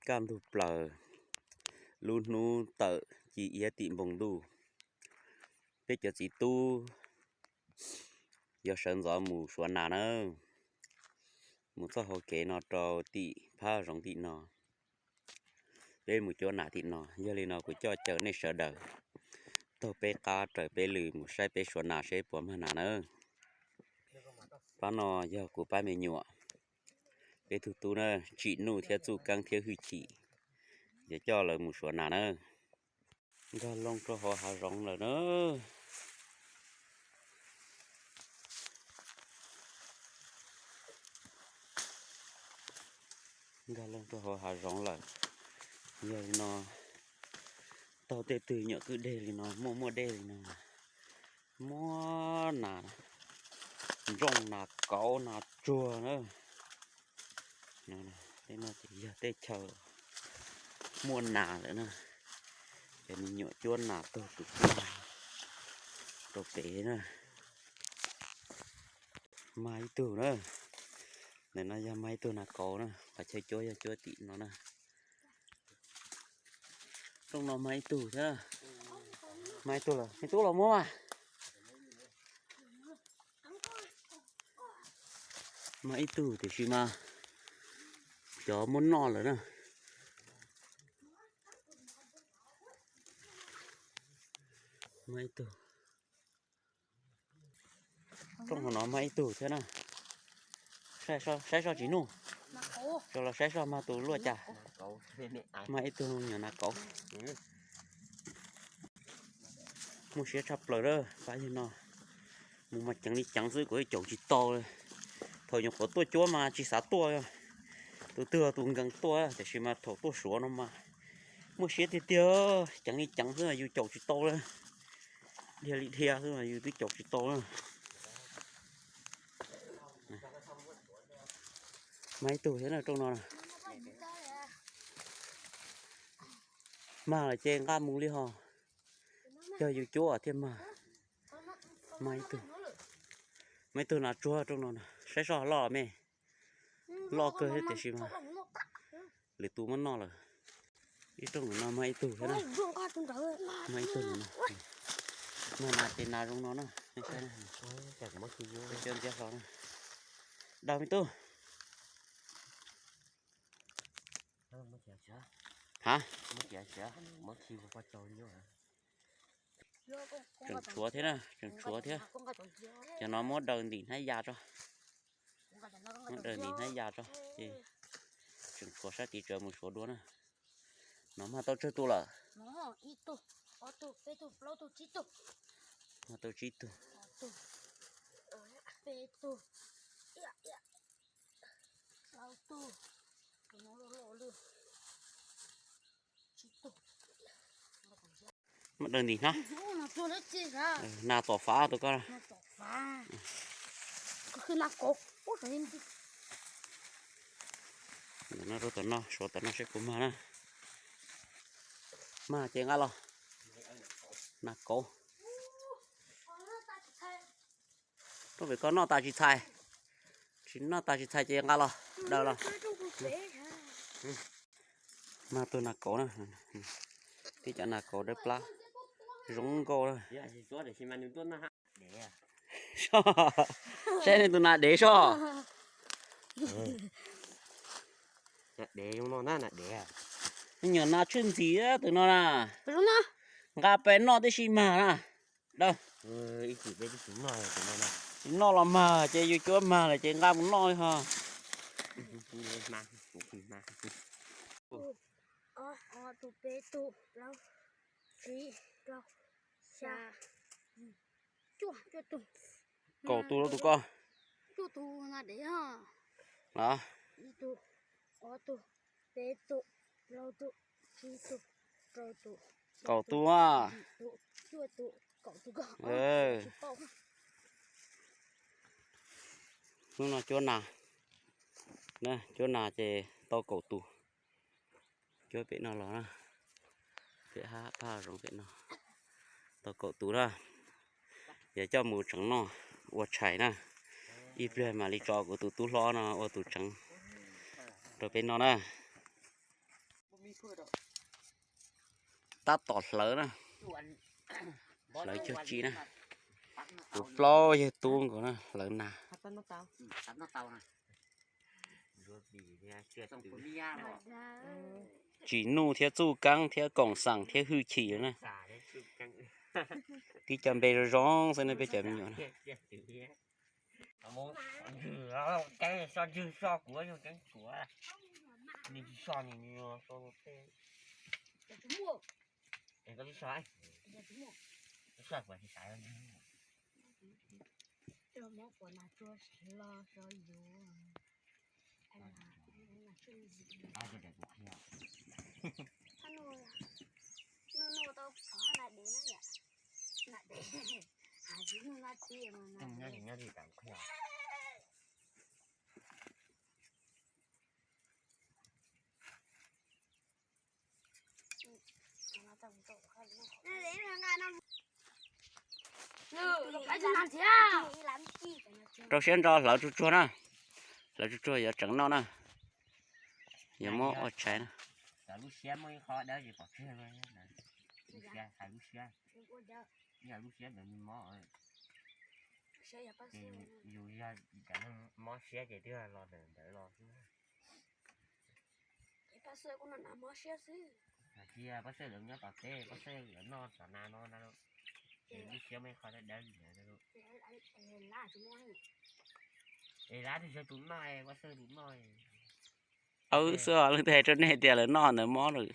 Kaj ntug plaws, lub hnub tawm ci iab tim npoo ntuj, peb cov txiv tub yuav sawv ntxov mus suav nas na. Mus txoj hauv kev no rau tim phab zoov tim no, peb mus cuab nas tim no. Yog li no kuv coj caw nej sawv daws taug peb qab raws peb lw mus saib peb suav nas seb puas mag nas na. Pab no yog kuv pab me nyuam, peb tug tub na, Tsim Nuj thiab Txuj Keeb thiab Hwj Chim, yuav coj lawv mus suav nas na. Nkag loo rau hauv hav zoov lawm na. Nkag loo rau hauv hav zoov lawm. Yog li no, taug tej twg nyuam kwj deg li no, muaj muaj dej li no, muaj nas, ntsooj nas kauv nas tsuag na. Tej no ces yog tej chaw muaj nas lawm na. Cov me nyuam cuab nas taug tus kwj rau pem na. Mag ib tug na. Ntawm no yog mag ib tug nas kauv na, qhov chaw cuab yog cuab tim no na. Rooj no mag ib tug thiab. Mag ib tug lawm, me tub los muab mas. Mag ib tug tiam sis mas cov muab noj lawm na. Mag ib tug. Rooj hauv no mag ib tug thiab na. Saib soj tsis nuj. Tsuas los saib soj mag tus luaj cas. Mag ib tug nyuam nas kauv. Muaj siab tshaj plaws lawm pab yawg no. Mus mas ceev li ceev xwb kuv caum tsis tau li. Thaum nyuam qhuav tuaj cuab mas tsis xav tuaj. Tus twg tus nkees tuaj tiam sis mas thaum tuaj suav no mas muaj siab tiag tiag, ceev li ceev xwb yus caum tsis tau li. Dhia li dhia xwb mas yus twb caum tsis tau li. Mag ib tug thiab na rooj no. Mag lawm ces nqa mus li ho. Yog yus cuab thiaj mag. Mag ib tug. Mag ib tug nas tsuag rooj no, saib soj loj me. Loj kawg thiab tiam sis mas lwm tus muab noj lawm. Ib rooj no mag ib tug thiab na. Mag ib tug no. Mag nas ces nas zoo no na. Cov ntxiab hlo na. Dag me tub. Ha, tseem tshuav thiab na, tseem tshuav thiab. Cov no muab daws ntim hnab ya tso. Muab daws ntim hnab ya tso ces tseem tshuav sab tid, tseem mus suav dua na. No mag tau tsawg tus lawm? Mag tau tsib tug. Muab daws ntim hnab. Nas tom fav tus ko. Ntawm no rau tom no, suav tom no seb puas mag na. Mag ces nqa los. Nas kauv. Rau pem ko noj tas tsis txhais. Tsis noj tas tsis txhais ces nqa los daws los. Mag tus nas kauv na. Tib cov nas kauv dawb plab zoo nkauj na. Saib nej tus nas dev soj. Nyuam nas tshwj ntxim tus no na. Nqa pem noj tib si mag na. Daws. Tsis noj los mag ces yus cuab mag lawm ces nqa mus noj li ho. Ob, ob tug, peb tug, plaub, tsib, rau, xya, cuaj, cuaj tug. Kaum tus rau tus ko. Cuaj tus nas dev. Ib tug, ob tug, peb tug, plaub tug, tsib tug, rau tus, kaum tus, cuaj tus, kaum tus ko. Hnub no cuab nas, cuab nas ces tau kaum tus. Cuab pem no los na, pem hab phaj zoov pem no, tau kaum tus na. Yog coj mus tseev noj ua tshais na. Ib pliag mam li tso kuv tus tub hlob no ua tus tseev rau peb noj na. Tab tom hlawv na, hlawv cuag tsi na. Kuv plaub yawg tub nkaus na, hlawv nas. Tsim nuj thiab txuj keeb thiab koom xeem thiab hwj chim na. Tib co npe zoo zoo xwb ne peb cov me nyuam na. Rau siab ntso hlawv tsuag tsuag na. Hlawv tsuag tsuag yuav tseev noj na. Yuav muab ua tshais na. Yus yog cov neeg mob siab ces twb los ntawm ntawd los xwb. Hais tias pab sawj lawv nyob tom teb, pab sawj lawv noj cov nas no na, ces lub siab muaj ib qho dawb dawb li ntawd. Es lawv twb yog tus noj, pab sawj tus noj. Wb xwb leej twg hais rau nej tias lawv noj ntawd mob lawm.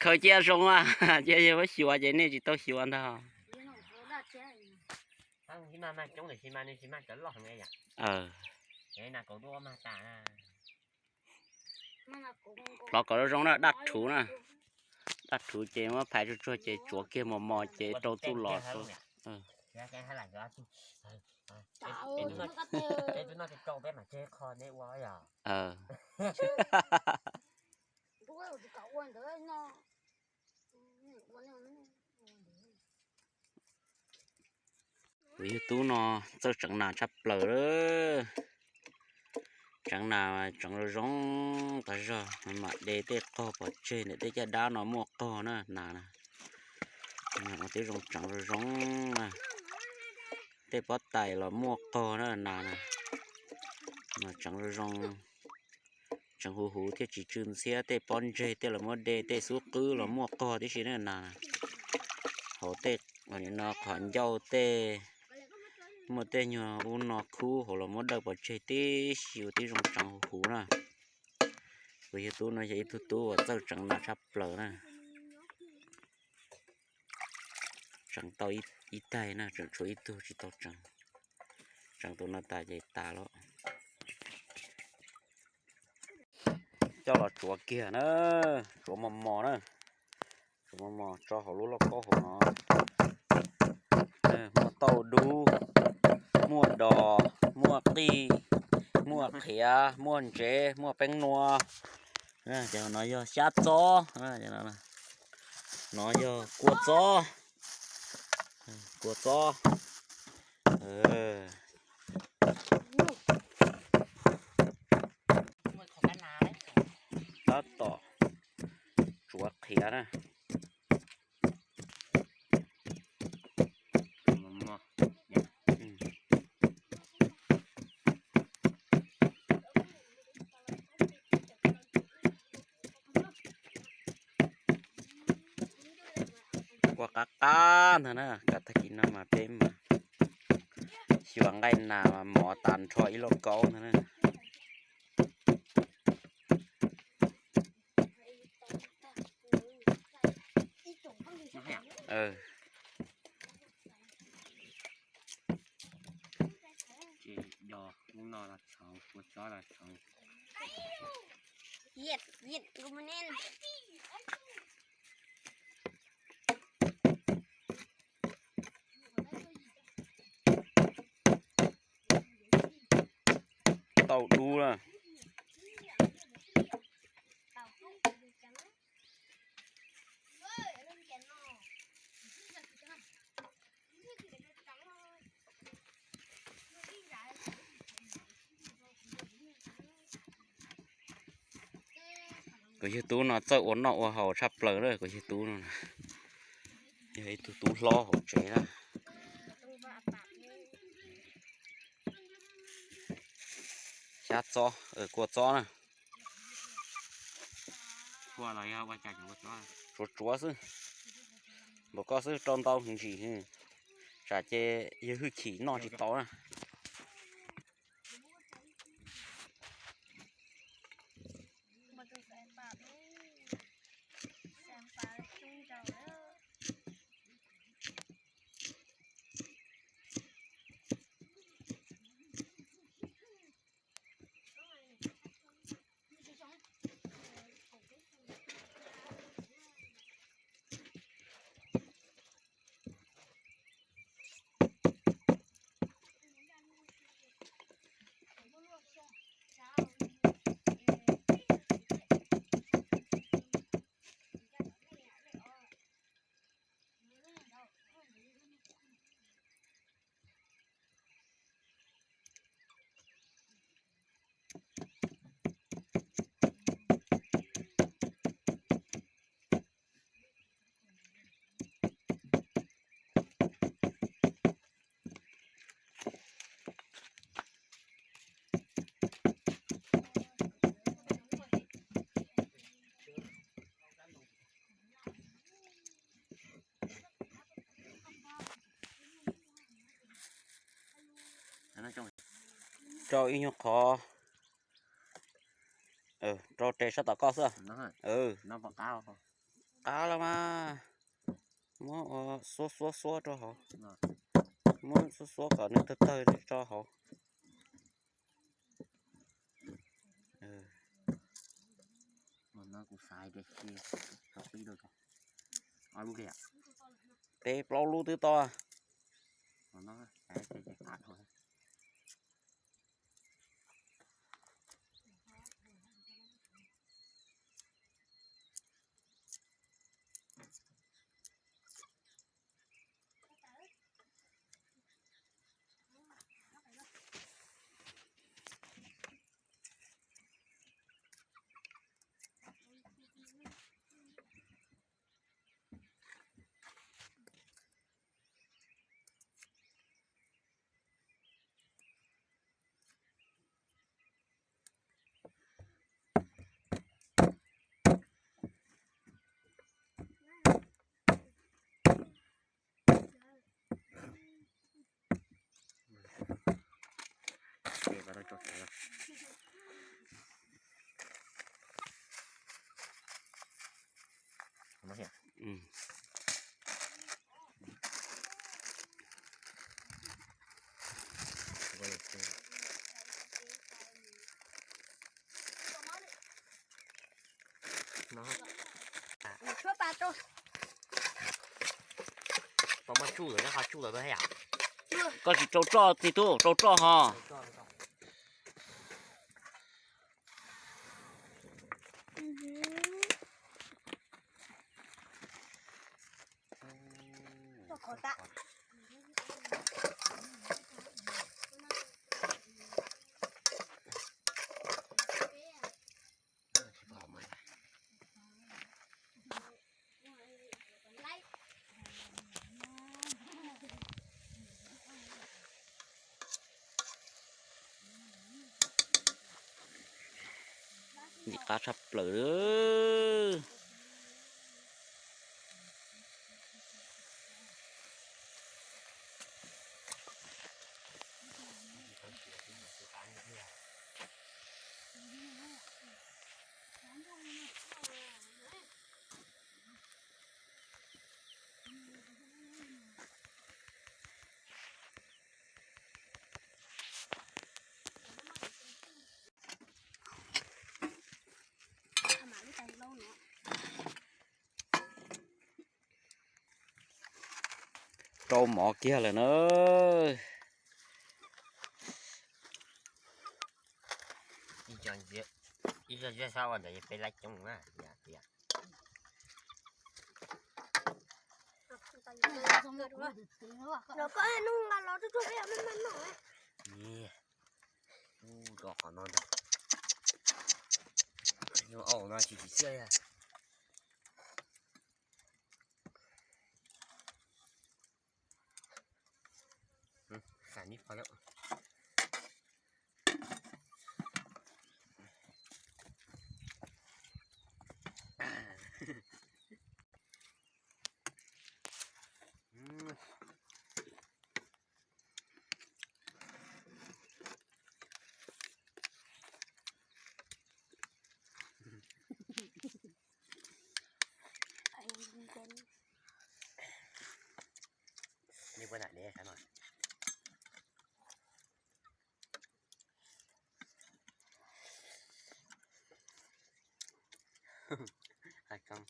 Khaws cia zoo a, cia yog muab xyuas ces nej tsis tau xyuas ntag. Plov kom zoo zoo na, daj rhuv na. Daj rhuv ces muab phais tsuag tsuag ces tsuav kiag mos mos ces rau txuj los xwb. Kuv yawg tub no txawj tseev nas tshaj plaws lawm. Tseev nas tseev zoo zoo tas zog, mam de tej qog pov tseg ntawm tej caj dab no muaj qog na, nas na. Ua tib zoo tseev zoo zoo na. Tej pob tais los muaj qog na, nas na. Mas tseev zoo zoo, tseev huv huv thiaj tsis tsw ntxhiab. Tej pob ntseg tej los muab de, tej xub qwb los muaj qog tib si na, nas na. Hauv tej no qhov ncauj tej, muaj tej nyuag ub no khub hauv los muab dawj pov tseg tib si, ua tib zoo tseev huv huv na. Kuv yawg tub no yog ib tug tub uas txawj tseev nas tshaj plaws na. Tseev tau ib taig na, tseem tshuav ib tug tsis tau tseev. Tseev tus no tas ces tas lawm. Coj los tsuav kiag na, tsuav mos mos na. Tsuav mos mos tso hauv lub lauj kaub hauv no. Muaj tauj dub, muaj dos, muaj qij, muaj qhiav, muaj ntsev, muaj peeb nua. Ces no yog xyab txob, no yog kua txob, kua txob. Tab tom tsuav qhiav na. Kua qab qab ntag na, kav tag kis no mas peb mas xyuas nqaij nas mas mos tas nrho ib lauj kaub ntag na. Tau dub na. Kuv yawg tub no txawj ua noj ua haus tshaj plaws na, kuv yawg tub no na. Yog ib tug tub hlob hauv tsev na. Xyab txob, kua txob na. Tsuav tsuav xwb. Npaum koj xwb rau ntau ntsis, tsam ces yawg hwj chim noj tsis tau na. Rau ib nyuag qhov rau tes sab tom koj xwb. Qab los mas. Muab ua xuab xuab xuab rau hauv. Muab xuab xuab kom nws tawg tawg tso hauv. Peb plaub lub twb tau. Koj tsis rau roj txiv tub, rau roj ho. Nim qab tshaj plaws. Rau mov kiag lawm na. Ib co ntsia sab ua ntawd peb laib coob na. Los koj nug nqa los tsuj tsuag peb yog maj maj noj. Ub, rau qhov no ntag. Aum no tsis tsis siab. Xav nib qho na. Nej puas nam dev sav no? Hais koob.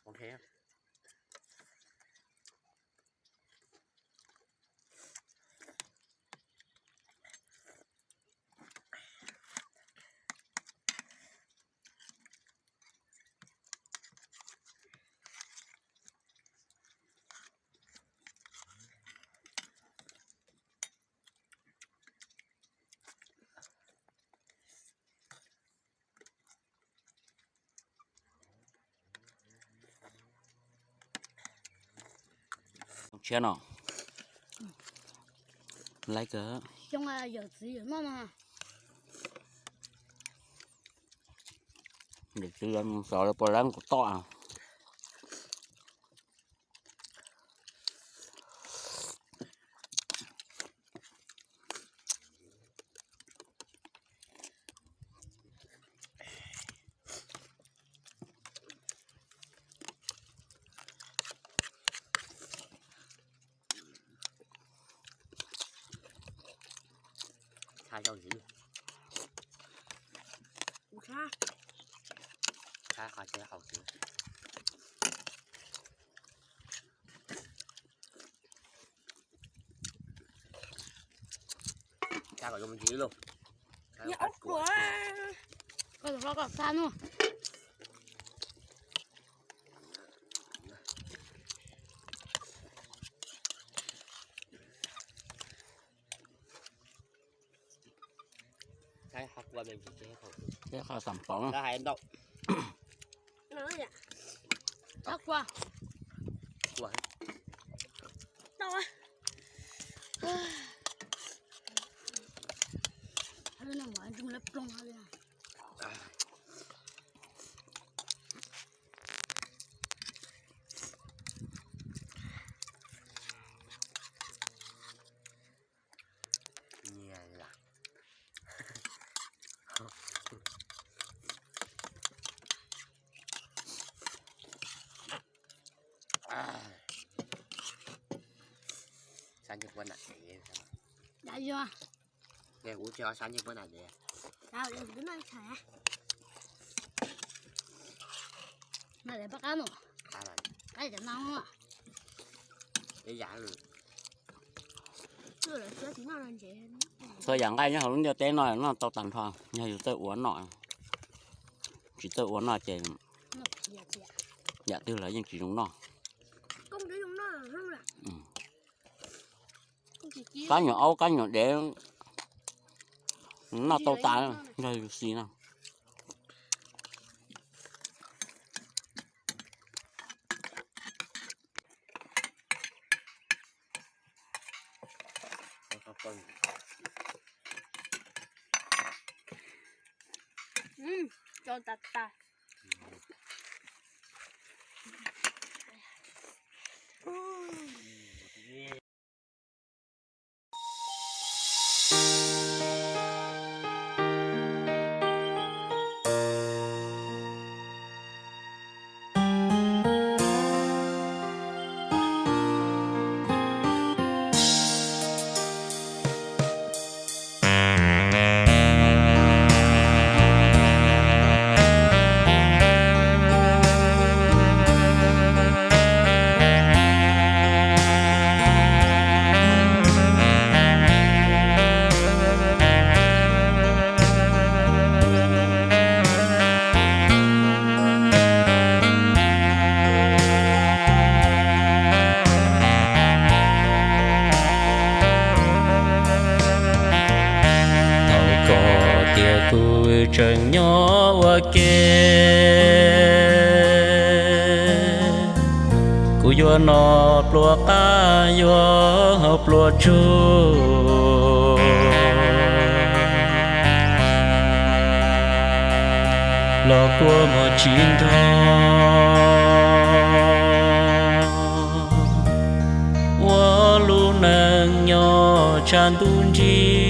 Ok. Tshiab no. Laiv kawg. Xyoo yawm txiv yawm noj no. Yawm txiv yawm xyov lawv puas laiv nkaus toj. Tshaj zaub zib. Tshaj qhov tsev haus xwb. Tshaj kom zoo ntsis lauj. Koj tus hlob koj xa no. Teb qhov xam pov. Nyias lam. Sab ntsej puab nam dev. Kuv tsis sab ntsej puab nam dev. Nam dev pab qab no. Qab cov no. Txhua yam nqaij nyob hauv lub ntiaj teb no noj tau tag nrho, yog yus txawj ua noj. Tsis txawj ua noj ces yam twg los yeej tsis zoo noj. Kab nyuam aub kab nyuam dev noj tau tas, yog yus xis no. Tso tas tas. ke, kuv yuav noj pluas qab yuav haus pluas tsuag, los kua muag tsis nrog ua lub neej nyob tshav ntuj nrig.